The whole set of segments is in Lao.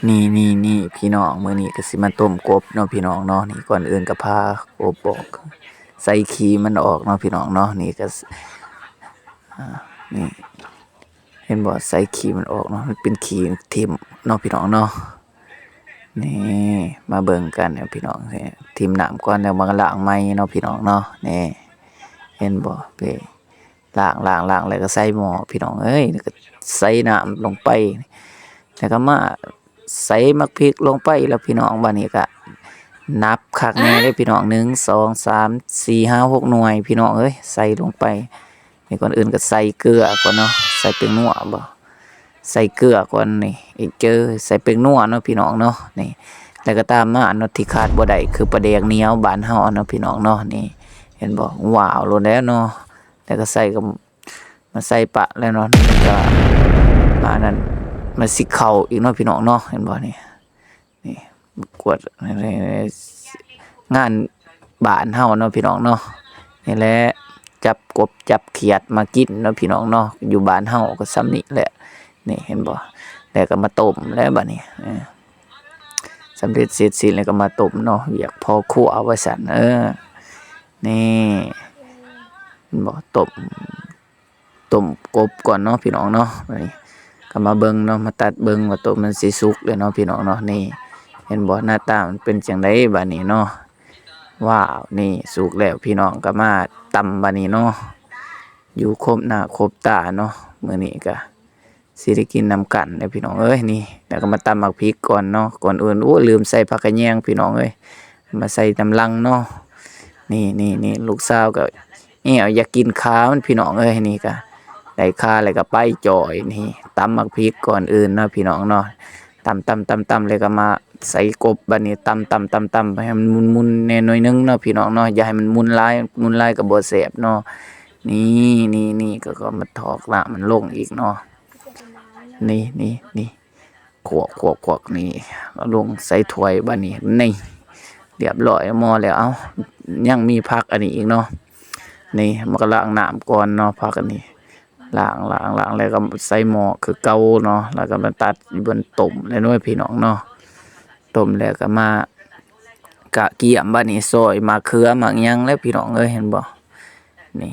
ນີ້ໆໆ ພີ່ນ້ອງ ມື້ນີ້ກໍຊິມາຕົ້ມກົບເນາະພີ່ນ້ອງເນາະ. ນີ້ ກ່ອນອື່ນກໍຜ່າກົບອອກ ໃສ່ຂີ້ມັນອອກເນາະພີ່ນ້ອງເນາະ. ນີ້ກໍ ອ່າ ນີ້ ເຫັນບໍ່ ໃສ່ຂີ້ມັນອອກເນາະ ມັນເປັນຂີ້ຖິ້ມເນາະພີ່ນ້ອງເນາະ. ນີ້ ມາເບິ່ງກັນເນາະພີ່ນ້ອງ ຖິ້ມນ້ຳກ່ອນ ແລ້ວມາກໍລ້າງໃໝ່ເນາະພີ່ນ້ອງເນາະ. ນີ້ ເຫັນບໍ່ ເພ ລ້າງໆໆ ແລ້ວກໍໃສ່ໝໍ້ພີ່ນ້ອງເອີຍ ແລ້ວກໍໃສ່ນ້ຳລົງໄປ ແລ້ວກໍມາໃສ່ໝາກພິກລົງໄປແລ້ວພີ່ນ້ອງ. ບາດນີ້ກໍນັບຄັກແນ່ເດີ້ພີ່ນ້ອງ ໜຶ່ງ ສອງ ສາມ ສີ່ ຫ້າ ຫົກ ໜ່ວຍພີ່ນ້ອງເອີຍ ໃສ່ລົງໄປ. ນີ້ ກ່ອນອື່ນກໍໃສ່ເກືອກ່ອນເນາະ ໃສ່ແປ້ງນົວບໍ່ ໃສ່ເກືອກ່ອນນີ້ ອີກເຈີ ໃສ່ແປ້ງນົວເນາະພີ່ນ້ອງເນາະ. ນີ້ ແລ້ວກໍຕາມມາເນາະ ທີ່ຂາດບໍ່ໄດ້ຄືປາແດກໜຽວບ້ານເຮົາເນາະພີ່ນ້ອງເນາະ. ນີ້ ເຫັນບໍ່ ວ້າວໂລດແລ້ວເນາະ ແລ້ວກໍໃສ່ກັບ ມາໃສ່ປະແລ້ວເນາະ ແລ້ວກໍມານັ້ນ ມາຊິເຂົ້າອີກເນາະພີ່ນ້ອງເນາະ. ເຫັນບໍ່ນີ້ ນີ້ ກວດ ງານບ້ານເຮົາເນາະພີ່ນ້ອງເນາະ. ນີ້ແຫຼະ ຈັບກົບຈັບຂຽດມາກິນເນາະພີ່ນ້ອງເນາະ ຢູ່ບ້ານເຮົາກໍສ່ຳນີ້ແຫຼະ. ນີ້ ເຫັນບໍ່ ແລ້ວກໍມາຕົ້ມແລ້ວບາດນີ້ ເອີ ສຳເລັດເສັດສິ້ນແລ້ວກໍມາຕົ້ມເນາະ ວຽກພໍ່ຄົວວ່າຊັ້ນ ເອີ. ນີ້ ເຫັນບໍ່ ຕົ້ມ ຕົ້ມກົບກ່ອນເນາະພີ່ນ້ອງເນາະ. ບາດນີ້ກໍມາເບິ່ງເນາະ ມາຕັດເບິ່ງວ່າຕົວມັນຊິສຸກແລ້ວເນາະພີ່ນ້ອງເນາະ. ນີ້ ເຫັນບໍ່ ໜ້າຕາມັນເປັນຈັ່ງໃດບາດນີ້ເນາະ. ວ້າວ ນີ້ສຸກແລ້ວພີ່ນ້ອງ ກໍມາຕຳບາດນີ້ເນາະ ຢູ່ຄົບໜ້າຄົບຕາເນາະ. ມື້ນີ້ກໍ ຊິໄດ້ກິນນຳກັນເດີ້ພີ່ນ້ອງເອີຍ. ນີ້ ແລ້ວກໍມາຕຳໝາກພິກກ່ອນເນາະ ກ່ອນອື່ນ ໂອ້ ລືມໃສ່ຜັກຂະແຍງພີ່ນ້ອງເອີຍ ມາໃສ່ນຳຫຼັງເນາະ. ນີ້ໆໆ ລູກສາວກໍແອວຢາກກິນຂາມັນພີ່ນ້ອງເອີຍ. ນີ້ກໍໄດ້ຂາແລ້ວກໍໄປຈ່ອຍ. ນີ້ ຕຳໝາກພິກກ່ອນອື່ນເນາະພີ່ນ້ອງເນາະ ຕຳໆໆໆ ແລ້ວກໍມາໃສ່ກົບ. ບາດນີ້ຕຳໆໆໆ ໃຫ້ມັນໝຸ່ນໆແດ່ໜ້ອຍໜຶ່ງເນາະພີ່ນ້ອງເນາະ ຢ່າໃຫ້ມັນໝຸ່ນຫຼາຍ ໝຸ່ນຫຼາຍກໍບໍ່ແຊບເນາະ. ນີ້ໆໆ ກໍ ກໍມາຖອກນ້ຳມັນລົງອີກເນາະ. ນີ້ໆໆ ຄວກໆໆ ນີ້ ເອົາລົງໃສ່ຖ້ວຍບາດນີ້. ນີ້ ລຽບຮ້ອຍໝໍ້ແລ້ວ. ເອົ້າ ຍັງມີຜັກອັນນີ້ອີກເນາະ. ນີ້ ມັນກໍລ້າງນ້ຳກ່ອນເນາະ ຜັກອັນນີ້ ລ້າງໆໆ ແລ້ວກໍໃສ່ໝໍ້ຄືເກົ່າເນາະ ແລ້ວກໍມາຕັດຢູ່ບ່ອນຕົ້ມແລ້ວເນາະພີ່ນ້ອງເນາະ. ຕົ້ມແລ້ວກໍມາກະກຽມ ບາດນີ້ຊອຍໝາກເຂືອໝາກຫຍັງແລ້ວພີ່ນ້ອງເອີຍ ເຫັນບໍ່. ນີ້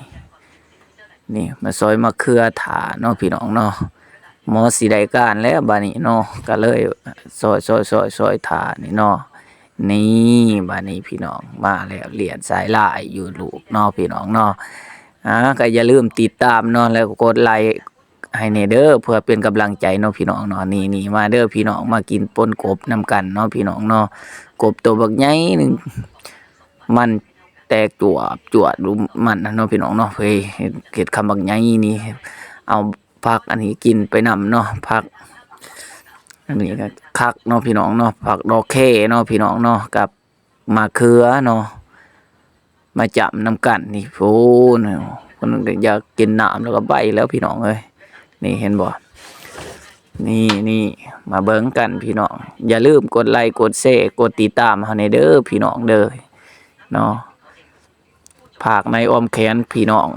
ນີ້ມາຊອຍໝາກເຂືອຖ້າເນາະພີ່ນ້ອງເນາະ. ໝໍ້ຊິໄດ້ການແລ້ວບາດນີ້ເນາະ ກໍເລີຍຊອຍໆໆໆ ຖ້ານີ້ເນາະ. ນີ້ ບາດນີ້ພີ່ນ້ອງ ມາແລ້ວ ລຽນສາຍລາຍຢູ່ລູກເນາະພີ່ນ້ອງເນາະ. ອ່າ ກໍຢ່າລືມຕິດຕາມເນາະ ແລ້ວກໍກົດໄລໃຫ້ແດ່ເດີ້ ເພື່ອເປັນກຳລັງໃຈເນາະພີ່ນ້ອງເນາະ. ນີ້ໆ ມາເດີ້ພີ່ນ້ອງ ມາກິນປົ່ນກົບນຳກັນເນາະພີ່ນ້ອງເນາະ. ກົບໂຕບັກໃຫຍ່ໜຶ່ງ ມັນແຕກຈວບໆ ຢູ່ມັນນະເນາະພີ່ນ້ອງເນາະ. ເອີຍ ເຮັດຄຳບັກໃຫຍ່ນີ້ ເອົາ ຜັກອັນນີ້ກິນໄປນຳເນາະ ຜັກອັນນີ້ກໍຄັກເນາະພີ່ນ້ອງເນາະ ຜັກດອກແຄເນາະພີ່ນ້ອງເນາະ ກັບໝາກເຂືອເນາະ ມາຈ້ຳນຳກັນນີ້. ໂອ້ ເພິ່ນກໍຢາກກິນນ້ຳແລ້ວກໍໄປແລ້ວພີ່ນ້ອງເອີຍ. ນີ້ເຫັນບໍ່ ນີ້ໆ ມາເບິ່ງກັນພີ່ນ້ອງ ຢ່າລືມກົດໄລກົດແຊກົດຕິດຕາມເຮົາແດ່ເດີ້ພີ່ນ້ອງເດີ້ເນາະ. ຝາກໃນອ້ອມແຂນພີ່ນ້ອງ